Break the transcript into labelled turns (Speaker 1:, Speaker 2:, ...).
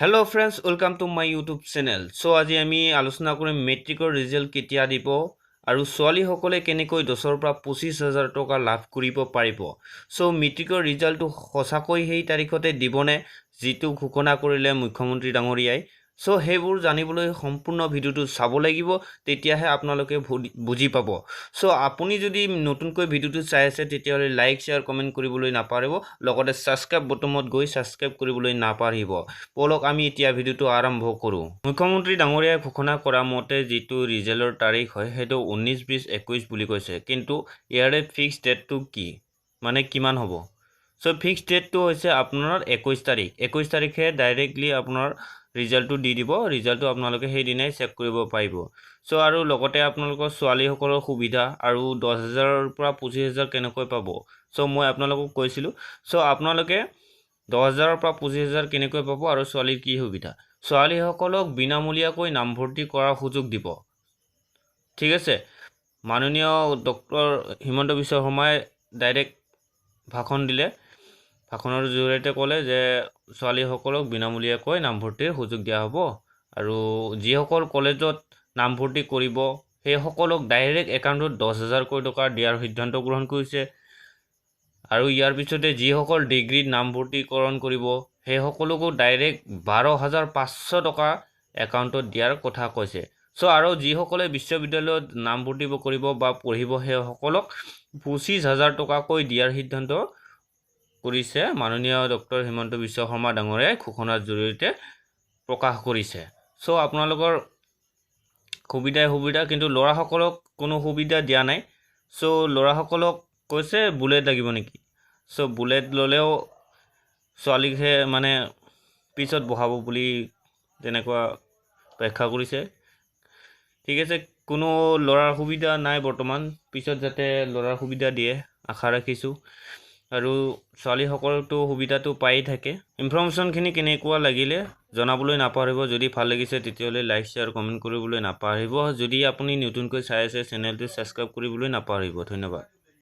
Speaker 1: Hello friends, welcome to my YouTube channel. So আজি আমি আলোচনা কৰিম মেট্ৰিকৰ ৰিজাল্ট কেতিয়া দিব আৰু ছোৱালীসকলে কেনেকৈ 10ৰ পৰা 25,000 টকা লাভ কৰিব পাৰিব। চ' মেট্ৰিকৰ ৰিজাল্টটো সঁচাকৈ সেই তাৰিখতে দিবনে যিটো ঘোষণা কৰিলে মুখ্যমন্ত্ৰী ডাঙৰীয়াই? চ' সেইবোৰ জানিবলৈ সম্পূৰ্ণ ভিডিঅ'টো চাব লাগিব, তেতিয়াহে আপোনালোকে বুজি পাব। চ' আপুনি যদি নতুনকৈ ভিডিঅ'টো চাই আছে, তেতিয়াহ'লে লাইক, শ্বেয়াৰ, কমেণ্ট কৰিবলৈ নাপাহৰিব, লগতে ছাবস্ক্ৰাইব বটমত গৈ ছাবস্ক্ৰাইব কৰিবলৈ নাপাহৰিব। ব'লক, আমি এতিয়া ভিডিঅ'টো আৰম্ভ কৰোঁ। মুখ্যমন্ত্ৰী ডাঙৰীয়াই ঘোষণা কৰা মতে যিটো ৰিজাল্টৰ তাৰিখ হয়, সেইটো 19, 20, 21 বুলি কৈছে, কিন্তু ইয়াৰে ফিক্স ডেটটো কি, মানে কিমান হ'ব? চ' ফিক্স ডেটটো হৈছে আপোনাৰ 21 তাৰিখ। 21 তাৰিখে ডাইৰেক্টলি আপোনাৰ ৰিজাল্টটো দি দিব। ৰিজাল্টটো আপোনালোকে সেইদিনাই চেক কৰিব পাৰিব। চ' আৰু লগতে আপোনালোকৰ ছোৱালীসকলৰ সুবিধা আৰু 10 হাজাৰৰ পৰা 25,000 কেনেকৈ পাব? চ' মই আপোনালোকক কৈছিলোঁ। চ' আপোনালোকে 10 হাজাৰৰ পৰা 25,000 কেনেকৈ পাব আৰু ছোৱালীৰ কি সুবিধা? ছোৱালীসকলক বিনামূলীয়াকৈ নামভৰ্তি কৰাৰ সুযোগ দিব। ঠিক আছে, মাননীয় ডক্টৰ হিমন্ত বিশ্ব শৰ্মাই ডাইৰেক্ট ভাষণ দিলে। ভাষণৰ জৰিয়তে ক'লে যে ছোৱালীসকলক বিনামূলীয়াকৈ নামভৰ্তিৰ সুযোগ দিয়া হ'ব আৰু যিসকল কলেজত নামভৰ্তি কৰিব, সেইসকলক ডাইৰেক্ট একাউণ্টত 10 হাজাৰকৈ টকা দিয়াৰ সিদ্ধান্ত গ্ৰহণ কৰিছে। আৰু ইয়াৰ পিছতে যিসকল ডিগ্ৰীত নামভৰ্তিকৰণ কৰিব, সেইসকলকো ডাইৰেক্ট 12,500 টকা একাউণ্টত দিয়াৰ কথা কৈছে। চ' আৰু যিসকলে বিশ্ববিদ্যালয়ত নামভৰ্তি কৰিব বা পঢ়িব, সেইসকলক 25,000 টকাকৈ দিয়াৰ সিদ্ধান্ত কৰিছে মাননীয় ডক্টৰ হিমন্ত বিশ্ব শৰ্মা ডাঙৰীয়াই ঘোষণাৰ জৰিয়তে প্ৰকাশ কৰিছে। চ' আপোনালোকৰ সুবিধাই সুবিধা, কিন্তু ল'ৰাসকলক কোনো সুবিধা দিয়া নাই। চ' ল'ৰাসকলক কৈছে বুলেট লাগিব নেকি? চ' বুলেট ল'লেও ছোৱালীকহে মানে পিছত বহাব বুলি তেনেকুৱা ব্যাখ্যা কৰিছে। ঠিক আছে, কোনো ল'ৰাৰ সুবিধা নাই বৰ্তমান। পিছত যাতে ল'ৰাৰ সুবিধা দিয়ে, আশা ৰাখিছোঁ। আৰু ছোৱালীসকলতো সুবিধাটো পায়েই থাকে। ইনফৰ্মেশ্যনখিনি কেনেকুৱা লাগিলে জনাবলৈ নাপাহৰিব। যদি ভাল লাগিছে, তেতিয়াহ'লে লাইক, শ্বেয়াৰ, কমেণ্ট কৰিবলৈ নাপাহৰিব। যদি আপুনি নতুনকৈ চাই আছে, চেনেলটো ছাবস্ক্ৰাইব কৰিবলৈ নাপাহৰিব। ধন্যবাদ।